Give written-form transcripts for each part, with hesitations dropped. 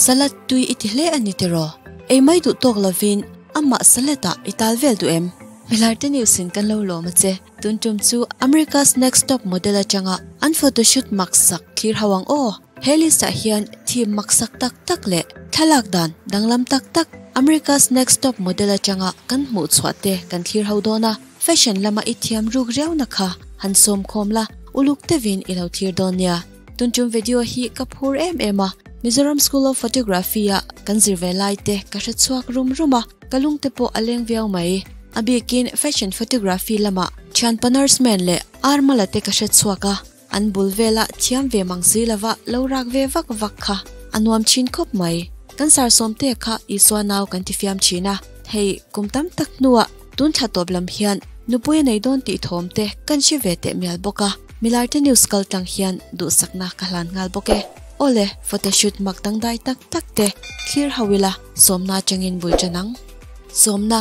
Salad tui i ti hle a ni tiraw? Ei mai duh tawk lovin amah salad ah i tal vel duh em? Milarte news in kan lo lawm a che. Tun tum chu America's Next Top Model atanga an photoshoot maksak thlir ho ang aw. He list ah hian theme maksak tak tak leh thlalak dan danglam tak tak America's Next Top Model atanga kan hmuh chhuah te kan thlir ho dawn a. Fashion lama i thiam ruk riauna kha han sawm khawm la, uluk deuhin i lo thlir dawn nia. Tun tum video hi ka phur em em a, Mizoram School of Photography a kan zir ve lai te ka hre chhuak rum rum a, ka lung te pawh a leng viau mai. A bikin fashion photography lamah thianpa nurseman leh Armala te ka hre chhuak a, an bul vela thiam ve mang si lova lo rak ve vak vak kha a nuam thin khawp mai. Kan sarsawm te kha Isua nau kan ti fiam thin a, hei kum tam tak hnuah Tun thla tawp lam hian nupui a nei dawn tih thawm te kan hre ve teh mial bawk a, Milarte News kal tlang hian duhsakna ka hlan nghal bawk e. Awle, photoshoot mak dangdai tak tak te thlir ho ila sawmna atangin bul tan ang. Sawmna,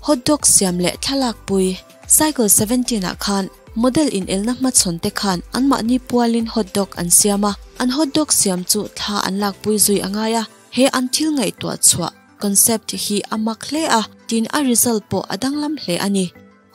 Hot dog siam leh thlalak pui. Cycle 17 ah khan model inelna hmachhawn te khan anmahni pualin hot dog an siam a, an hot dog siam chu thla an lakpui zui a ngai a, he an thil ngaihtuah chhuah Concept hi a mak hle a, tin a result pawh a danglam hle a ni.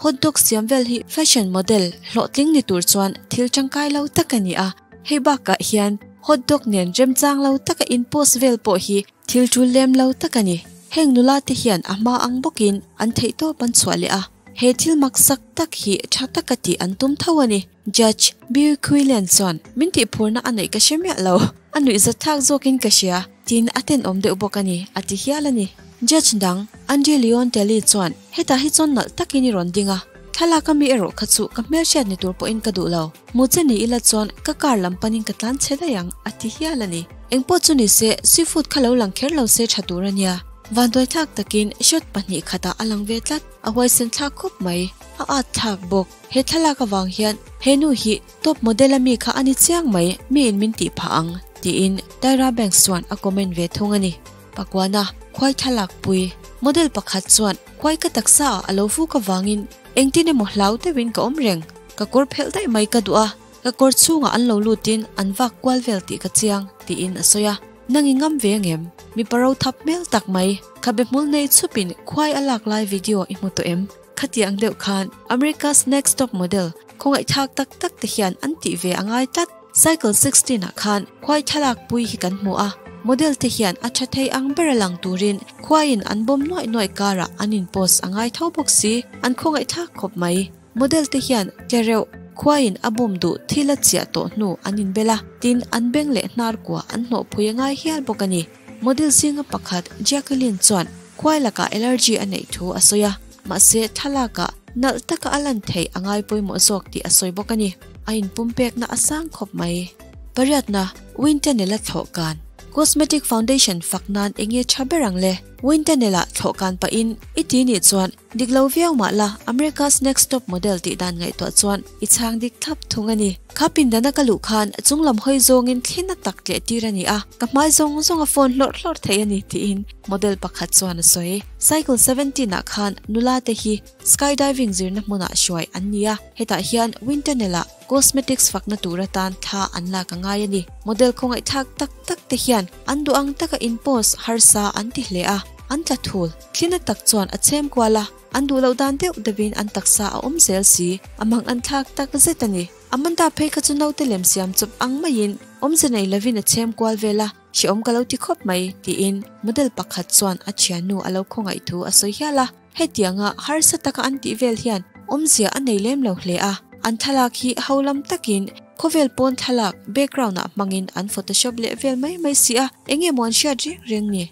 Hot dog siam vel hi fashion model hlawhtling ni tur chuan thil tangkai lo tak a ni a, hei bakah hian hot dog nen remchang lo taka in post vel pawh hi thil tul lem lo tak a ni. Heng nula te hian a hma ang bawkin an theihtawp an chhuah leh a, he thil maksak tak hi tha taka tih an tum tho a ni. Judge Bill Quillen chuan min tihphurna a neih ka hre miah lo, a nuihzat thlak zawkin ka hria, tiin a tenawm deuh bawk a ni, a ti hial a ni. Judge dang Andy Leon Talley chuan hetah hi chuan nalh takin i rawn ding a, thlalak ami erawh kha chu ka hmelhriat ni tur pawhin ka duh lo, hmu che ni ila chuan ka car lam panin ka tlan chhe daih ang, a ti hial a ni. Engpawh chu ni se, seafood kha lo lang kher lo se tha tur a nia. Vanduaithlak takin shot pahnih khatah a lang ve tlat, a huaisen thlak khawp mai, a at thlak bawk. He thlalak avang hian he nu hi top model a mi kha a ni chiang mai, mi in min tih phah ang, tiin Tyra Banks chuan a comment ve thung a ni. Pakuana, khuai thlalak pui. Model pakhat chuan khuai ka taksa ah a lo fuk avangin engtin emaw hlau deuhin ka awm reng, ka kawr phelh daih mai ka duh a, ka kawr chhungah an lo lutin an vak kual vel tih ka chiang, tiin a sawi a. Nang i ngam ve angem? Mipa ro thap hmel tak mai, khabe hmul nei chhupin khuai a lak lai video i hmu tawh em? Khatiang deuh khan America's Next Top Model khawngaihthlak tak tak te hian an tih ve a ngai tlat. Cycle 16 ah khan khuai thlalak pui hi kan hmu a, model te hian a tha thei ang ber a lang turin khuaiin an bawm nuaih nuaih karah an in post a ngai tho bawk si, an khawngaihthlak khawp mai. Model te hian tlereuh khuaiin a bawm duh thil a chiah tawh hnu an inbel a, tin an beng leh hnar kua an hnawh phui a ngai hial bawk a ni. Model zinga pakhat Jacqueline chuan khuai lakah allergy a neih thu a sawi a, mahse thlalakah nalh taka a lan theih a ngai pawimawh zawk tih a sawi bawk a ni. A inpumpekna a sang khawp mai. Pariatna, Wintenela thlawh kan. Cosmetic foundation fak nan enge tha ber ang le? Wintenela thlawh kan pahin i ti nih chuan Dik lo viau mah la, America's Next Top Model tih dan ngaihtuah chuan i chhang dik thlap thung a ni. Kha pindana ka luh khan chung lam hawi zawngin thli na tak tleh tir a ni a, ka hmai zawng zawng a phone hlawrh hlawrh thei a ni tiin model pakhat chuan a sawi. Cycle 17 ah khan nula te hi skydiving zirna hmunah hruai an ni a, hetah hian wind tunnel ah cosmetics fakna tur atan thla an lak a ngai a ni. Model khawngaihthlak tak tak te hian an duh ang taka in pose harsa an ti hle a, an tla thul. Thlina tak chuan a chhem kual a, an duh loh dan deuh deuhin an taksa a awm zel si, a mang an thlak tak zet a ni. Amanda phei kha chu naute lem siam chawp ang maiin awmze nei lovin a chhem kual vel a, hrehawm ka lo ti khawp mai, tiin model pakhat chuan a thiannu a lo khawngaih thu a sawi hial a. Hetianga harsa taka an tih vel hian awmzia a nei lem lo hle a, an thlalak hi ho lam takin khawvel pawn thlalak background ah hmangin an photoshop leh vel mai mai si a, eng nge maw an hriat reng reng ni?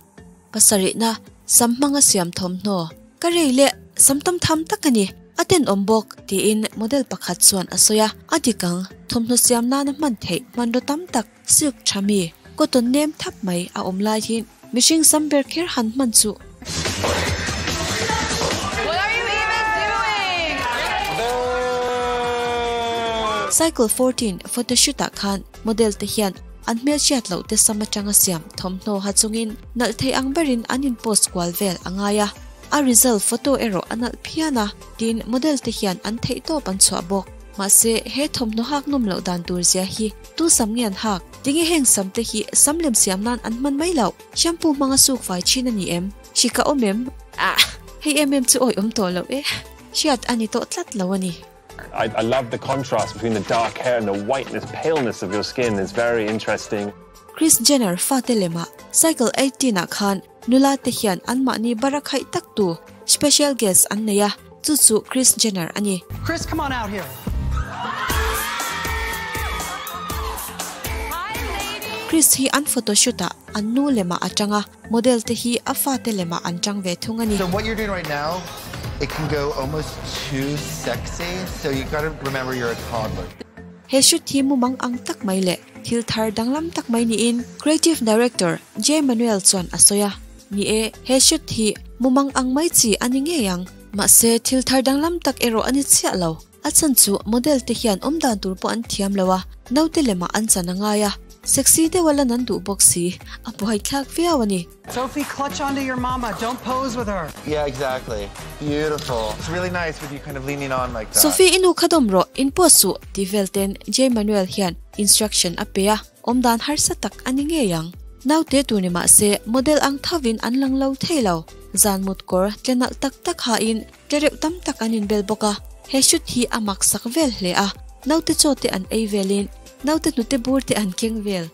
Pasarihna, sam hmanga siam thawmhnaw. Ka rei leh sam tam tham tak a ni, a tenawm bawk, tiin model pakhat chuan a sawi a. A dik ang, thawmhnaw siam nana hman theih hmanraw tam tak silk tha mi, cotton nem thap mai a awm lai hi mihring sam ber kher han hman chu. Cycle 14 photoshoot ah khan model te hian An hmelhriat loh te sam atanga siam thawmhnaw ha chungin nalh thei ang berin an in post kual vel a ngai a, a result photo erawh a nalh phian a, tin model te hian an theihtawp an chhuah bawk. Mahse, he thawmhnaw hak nawm loh dan tur zia hi tu sam nge an hak? Tinge heng sam te hi sam lem siam nan an hman mai loh? Shampoo hmanga suk fai thin a ni em? Hrik a awm em? Ah! Hei em em chu awi awm tawh loh e. Hriat a ni tawh tlat lo a ni. I I love the contrast between the dark hair and the whiteness, paleness of your skin is very interesting. Kris Jenner fate lemah Cycle 18 ah khan nula te hian anmahni barakhaih tak tu special guest an nei a, chu chu Kris Jenner a ni. Kris, come on out here. Kris hi an photoshoot ah an nu lemah a tang a, model te hi a fate lemah an tang ve thung a ni. So what you're doing right now, it can go almost too sexy, so you gotta remember you're a toddler. He shoot hi mumang ang tak mai leh thil thar danglam tak mai niin Creative Director Jay Manuel chuan a sawi a. Ni e, he shoot hi mumang ang mai chi a ni ngei ang. Mahse, thil thar danglam tak erawh a ni chiah lo. A chhan chu model te hian awmdan tur pawh an thiam lo a, naute lemah an chan a ngai a, sexy deuh a lan an duh bawk si, a buaithlak viau a ni. Sophie, clutch onto your mama, don't pose with her. Yeah, exactly. Beautiful. It's really nice with you kind of leaning on like that. Sophie i nu kha dawm rawh, in pose suh ti vel ten Jay Manuel hian instruction a pe a, awmdan harsa tak a ni ngei ang. Naute tur ni mah se model ang thovin an lang lo thei lo. Zan mut kawr tle nalh tak tak hain tle reuh tam tak an inbel bawk a, he shoot hi a mak sak vel hle a, naute chaw te an ei velin naute hnute bur te an keng vel.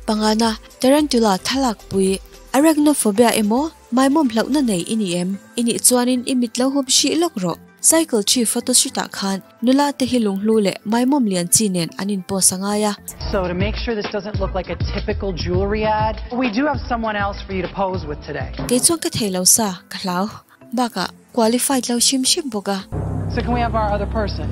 Pangana, Tarantula thlalak pui, Arachnophobia emaw maimawm hlauhna nei i ni em? I nih chuanin i mit lo hup hrih lawk rawh. Cycle chi photoshoot ah khan nula te hi lunghlu leh maimawm lian chi nen an in post a ngai a. So to make sure this doesn't look like a typical jewelry ad, we do have someone else for you to pose with today. Kei chuan ka thei lo sa, ka hlau. Bakah qualified lo hrim hrim bawk a. So can we have our other person?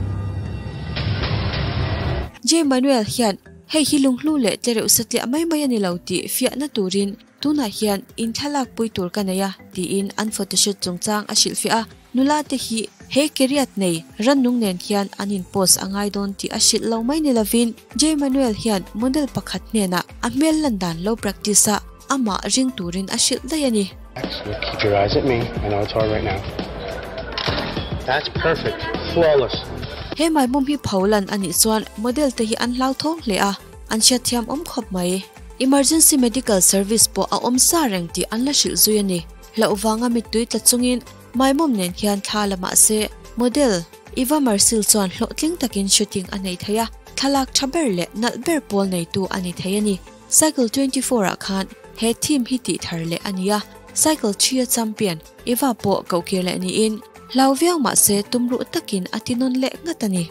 Jay Manuel hian hei hi lunghlu leh tlereuh satliah mai mai a ni lo tih fiahna turin Tunah hian in thlalak pui tur ka nei a, tiin an photoshoot chungchang a hrilhfiah a, nula te hi he keriat nei rannung nen hian an in post a ngai dawn tih a hrilh lo mai ni lovin Jay Manuel hian model pakhat hnenah a hmel lan dan lo practice a, amah ring turin a hrilh daih a ni. Keep your eyes at me, I know it's hard right now. That's perfect, flawless. He maimawm hi pho lan a nih chuan model te hi an hlauthawng hle a, An hriatthiam awm khawp mai. Emergency Medical Service pawh a awm sa reng tih an la hrilh zui a ni. Hlauh vanga mittui tla chungin Maimawm nen hian thla la mah se, model Eva Marcille chuan hlawhtling takin shooting a nei thei a, thlalak tha ber leh nalh ber pawl neitu a ni thei a ni. Cycle 24 ah khan he theme hi tih thar leh a ni a, Cycle 3 a champion Eva pawh kohkir leh niin hlau viau mah se tumruh takin a ti nawn leh ngat a ni.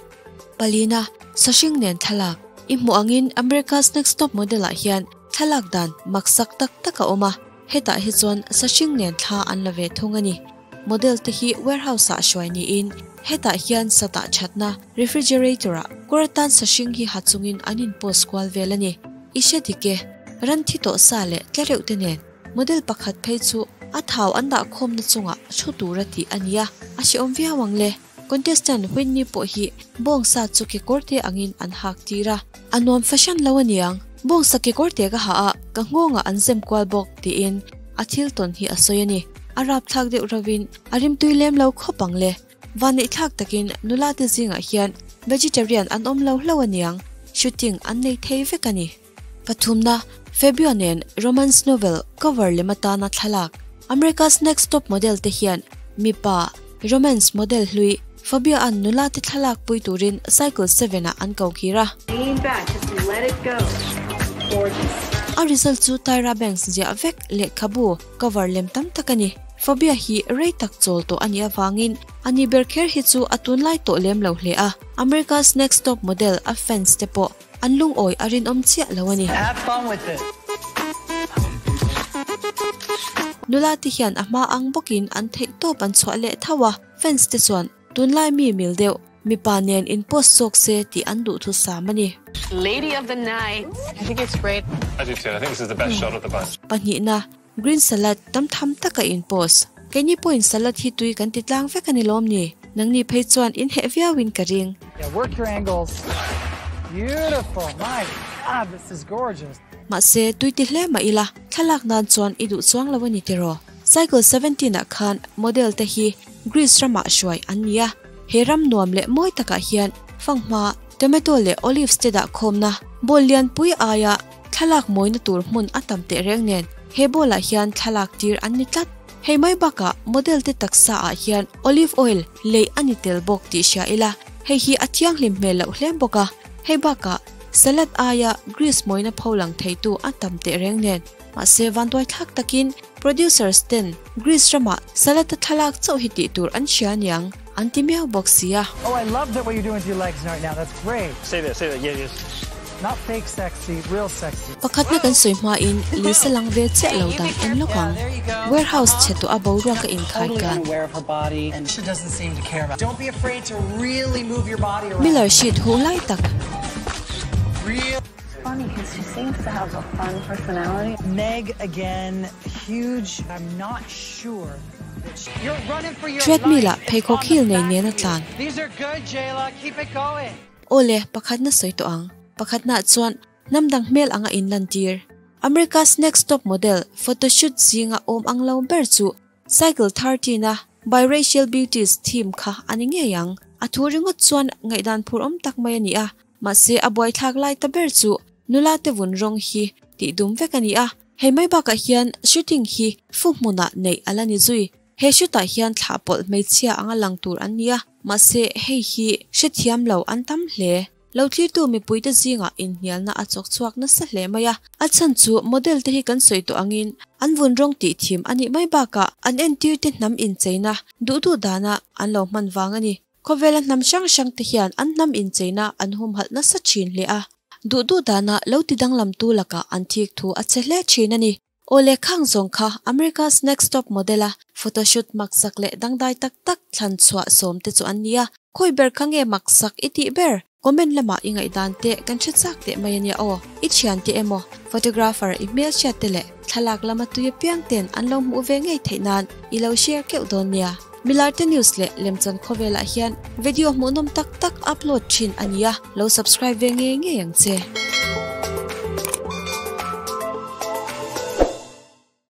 Palina, Sahring nen thlalak. I hmuh angin America's Next Top Model ah hian thlalak dan maksak tak tak a awm a, hetah hi chuan sahring nen thla an la ve thung a ni. Model te hi warehouse ah hruai niin hetah hian satah thatna refrigerator ah kawr atan sahring hi ha chungin an in post kual vel a ni. I hre dik e, ran thi tawh sa leh tla reuh te nen model pakhat phei chu a thau an dah khawmna chungah thu tura tih a ni a, a hrehawm viau ang le. Contestant Whitney pawh hi bawngsa chu kekawrte angin an hak tir a. A nuam fahran lo aniang, bawngsa kekawrte ka ha a, ka nghawngah an zem kual bawk, tiin a thil tawn hi a sawi a ni. A rapthlak deuh rovin a rimtui lem lo khawp ang le. Vanneihthlak takin nula te zingah hian vegetarian an awm lo hlo aniang, shooting an nei thei vek a ni. Pathumna, Fabio nen romance novel cover lem atana thlalak. America's Next Top Model te hian mipa romance model hlui Fabio-a'n nula te thlalak pui turin Cycle 7-ah an ko kir a. A result chu Tyra Banks ziah vek lehkhabu cover lem tam tak a ni. Fabio hi rei tak chawl tawh a nih avangin a ni ber kher hi chu a tunlai tawh lem lo hle a. America's Next Top Model a fans te pawh An lungawi a rinawm chiah lo a ni. Have fun with it. Nula te hian a hma ang bawkin an theih tawp an chhuah leh tho a, fans te chuan tunlai mi mil deuh, mipa nen in post zawk se tih an duh thu sam a ni. Lady of the night. I think it's great. I do too, I think this is the best shot of the bunch. Pahnihna, Green salad tam tham taka in post. Keini pawhin salad hi tui kan ti tlang vek a ni lawm ni? Nangni phei chuan in heh viauin ka ring. Yeah, work your angles. Beautiful. My God, this is gorgeous. Mahse, tui ti hle mah ila, thlalak nan chuan i duh chuang lo a ni tiraw? Cycle 17 ah khan model te hi Greece ramah hruai an ni a. He ram nuam leh mawi takah hian fanghma, tomato leh olives te dah khawmna bowl lianpui aia thlalak mawina tur hmun a tam teh reng nen he bowl ah hian thlalak tir an ni tlat. Hei mai bakah model te taksa ah hian olive oil leih a ni tel bawk tih hria ila hei hi a thianghlim hmel loh hle bawk a. Hei bakah salad aia grease mawina pho lang theitu a tam teh reng nen mahse vanduai thlak takin producers ten Greece ramah salad a thlalak chauh hi tih tur an hria aniang an ti miau bawk sia. Oh I love that what you're doing with your legs right now that's great. Stay there stay there yeah yes. Not fake sexy real sexy. Pakhatna kan sawi hmain Lisa lang ve chiah lo dan en lawk ang. Warehouse chhe tawh a boruak a inkhai kan. Miller sheet huh lai tak. Treadmill ah pheikhawk heel nei nen a tlan. Awle, pakhatna sawi tawh ang. Pakhatnaah chuan hnam dang hmel anga inlantir. America's Next Top Model photoshoot zinga awm ang lo ber chu Cycle 13 a Biracial Beauties theme kha a ni ngei ang. A thu ringawt chuan ngaihdan phur awm tak mai a ni a, mahse a buaithlak lai ta ber chu nula te vun rawng hi tih dum vek a ni a. Hei mai bakah hian shooting hi fu hmunah neih a la ni zui. He shoot-ah hian thlah pawlh hmeichhia anga lang tur an ni a, mahse hei hi hrethiam lo an tam hle. Lo thlirtu mipuite zingah inhnialna a chawk chhuak nasa hle mai a, a chhan chu model te hi kan sawi tawh angin an vun rawng tih thim a nih mai bakah an entirte hnam incheina duh duh dana an lo hman vang a ni. Khawvela hnam hrang hrang te hian an hnam incheina an humhalh nasa thin hle a, duh duh dana lo ti danglamtu lakah an thik thu a che hle thin a ni. Aw leh khang zawng kha America's Next Top Model a photoshoot maksak leh dangdai tak tak thlan chhuah sawm te chu an ni a, khawi ber kha nge maksak i tih ber? Comment lamah i ngaihdan te kan hre chak teh mai ania aw. I thian te emaw, photographer i hmelhriat te leh thlalak lama tui apiang ten an lo hmuh ve ngei theih nan i lo share keuh dawn nia. Milarte news leh lemchan khawvelah hian video hmuhnawm tak tak upload thin a nia, lo subscribe ve ngei ngei ang che.